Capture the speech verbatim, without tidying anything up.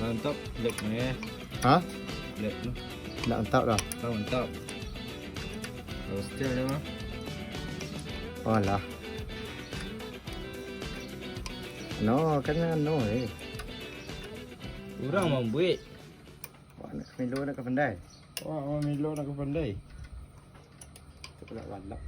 Mantap, lep ni. Hah? Lep tu. Nak mantap dah. Kau mantap. Kau still dia mah. Alah. No, kan no eh. Orang mambuat. Wah, nak Milo nak ke pandai. Wah, Milo nak ke pandai. Kita pula walap.